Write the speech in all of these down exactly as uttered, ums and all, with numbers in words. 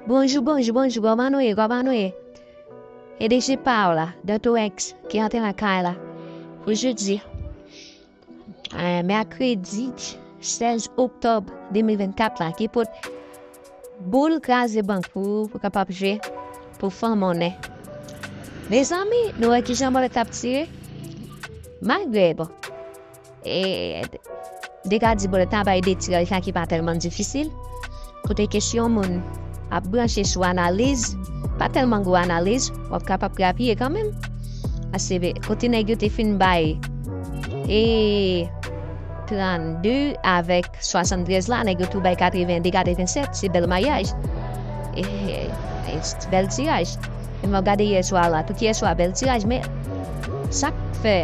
Bonjou, bonjou, bonjou, kòman nou ye, kòman nou ye? E de se pa w la, Dantorex, ki antre nan kay la. Pou jodi, eh, mèkredi sèz oktòb de mil vennkat la, ki pot boul kraze bank pou, pou kapab jwe pou fè monnen. Mezanmi, nou wè kijan bòlèt ap tire? Malgre, bon, e, de ka di bòlèt la bay de tiraj la ki pa tèlman difisil. Kote ke si yon moun ap branche sou analiz, pa tèlman gwo analiz, w ap kapab grapiye kanmenm. Ase, kote nèg yo te fin bay, e, trannde avèk swasanntrèz la, nèg yo tou bay katreven de, katreven sèt, se bèl mayaj. E, e, e, bèl tiraj. E m ap gade yè swa la, tout yè swa bèl tiraj, men sa k fè,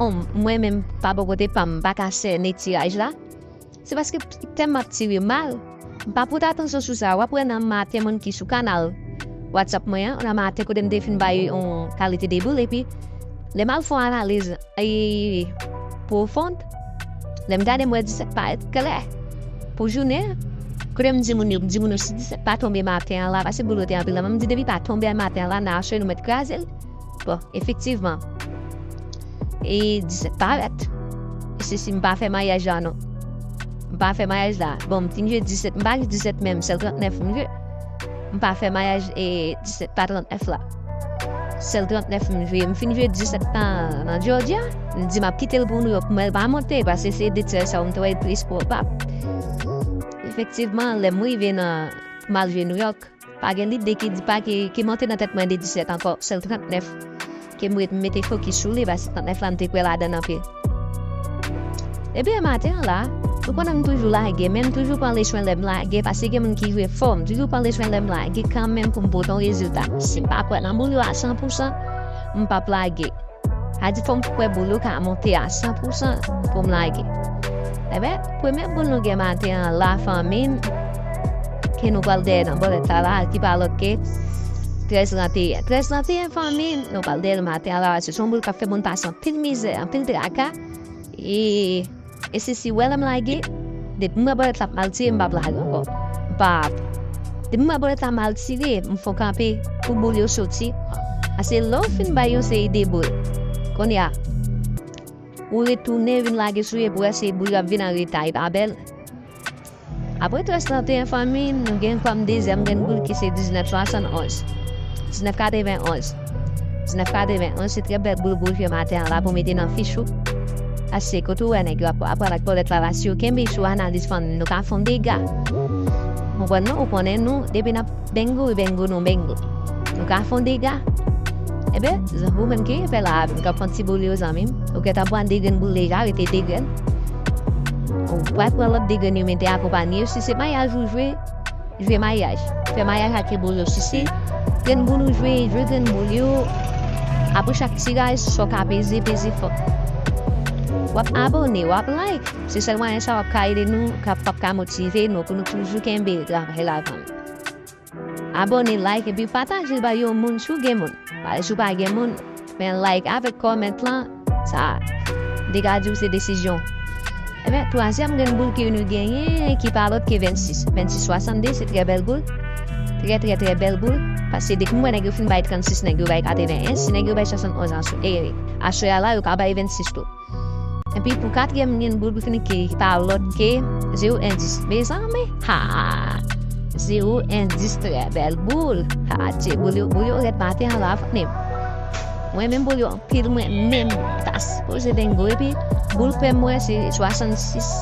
on, mwen menm, pa bò kote pa m, m pa ka sène tiraj la, se paske tèm ap tire mal. M pa pote atansyon sou sa. W ap wè nan maten, moun ki sou kanal WhatsApp mwen an, nan maten, kote m te fin bay yon kalite de boul, epi lè m al fè yon analiz, e, pwofon, lè m gade, m wè disèt parèt klè pou jounen an. Kote m di moun yo, m di moun yo, si disèt pa tonbe maten an la, paske boul yo te anpil la, men m di depi pa tonbe maten an la, nan aswè nou mèt kraze l. Bon, efektivman. E disèt parèt. E se si m pa fè mayaj la, non. M pa fè mayaj la. Bon, m fin jwe disèt, m pa jwe disèt menm, sèl trannèf m jwe. M pa fè mayaj e disèt pa trannèf la. Sèl trannèf m jwe. M fin jwe disèt nan, nan Georgia. M di m ap kite l pou New York, men l pa monte, paske se de tiraj sa yo m te wè l plis pwobab. Efektivman, lè m rive nan, m al jwe New York, pa gen lide ki di pa ki, ki monte nan tèt mwen de disèt ankò, sèl trannèf. Ke m ret, m mete fokis sou li, paske trannèf la, m te kwè ladan l anpil. Ebyen, maten an la, ou konnen m toujou lage, men m toujou pran leswen lè m lage, paske gen moun ki jwe fò, m toujou pran leswen lè m lage kanmenm pou m pote yon rezilta. Si m pa kwè nan boul yo a san pou san, m p ap lage. Sa di fò m kwè boul yo ka monte a san pou san pou m lage. Ebyen, premye boul nou gen maten an la, fanmi m, ke nou pral dèyè nan bòlèt la la, ki pa lòt ke trèz trannteyen. Trèz trannteyen, fanmi m, nou pral dèyè l maten an la, se yon boul k ap fè moun pase anpil mizè, anpil traka. E, e se si w wè lè m lage, depi m wè bòlèt la ap mal tire, m p ap lage ankò. M p ap. Depi m wè bòlèt la mal tire, m fè w kanpe pou boul yo soti. Ase lè w fin bay yon seri de boul, kounye a, ou retounen vin lage sou yo, epi w wè se boul yo ap vin an reta, e pa bèl. Apre trèz trannteyen, fanmi m, nou gen kòm dezyèm grenn boul ki se diznèf swasannonz. Diznèf katrevenonz. Diznèf katrevenonz, se trè bèl boul pou w jwe maten an la pou w mete nan fich ou. Ase kote w wè nèg yo ap, ap pral ak bòlèt la la, si yo kenbe sou analiz, fanmi m, nou ka fè yon dega. Ou konprann non? Ou konnen nou, depi n ap bengo, bengo, nou bengo. Nou ka fè yon dega. Ebyen, ou menm ki fè la avè m, k ap pran ti boul yo, zanmi m. Ou gentan pran de grenn boul deja, rete de grenn. Ou pral pran lòt de grenn yo, mete akonpanye yo. Si se mayaj ou jwe, jwe mayaj. Fè mayaj ak boul yo. Si se grenn boul ou jwe, jwe grenn boul yo. Apre chak tiraj, sa w ka peze, peze fò. W ap abòne, w ap like. Se sèl mwayen sa w ap ka ede nou, k ap, k ap ka motive nou pou nou toujou kenbe travay la, fanmi. Abòne, like, epi pataje l bay yon moun si w gen moun. Paske si w pa gen moun, men like avèk kòmant lan, sa, m te ka di w se desizyon. Ebyen, twazyèm grenn boul ke nou genyen, ki pa lòt ke vennsis. Vennsis swasannde, se trè bèl boul. Trè, trè, trè bèl boul. Paske depi m wè nèg yo fin bay trannsis, nèg yo bay katrevenn, si nèg yo bay swasannonz aswè, e, aswè a la, yo ka bay vennsis tou. Epi pou katriyèm grenn boul pou fini ki pa lòt ke zewo en dis. Mezanmi, ha! Zewo en dis, trè bèl boul. Ha, tye boul yo, boul yo rèd maten an la, fanmi m. Mwen menm boul yo anpil, mwen menm ta sipoze bengo. Epi boul pè m wè se swasannsis.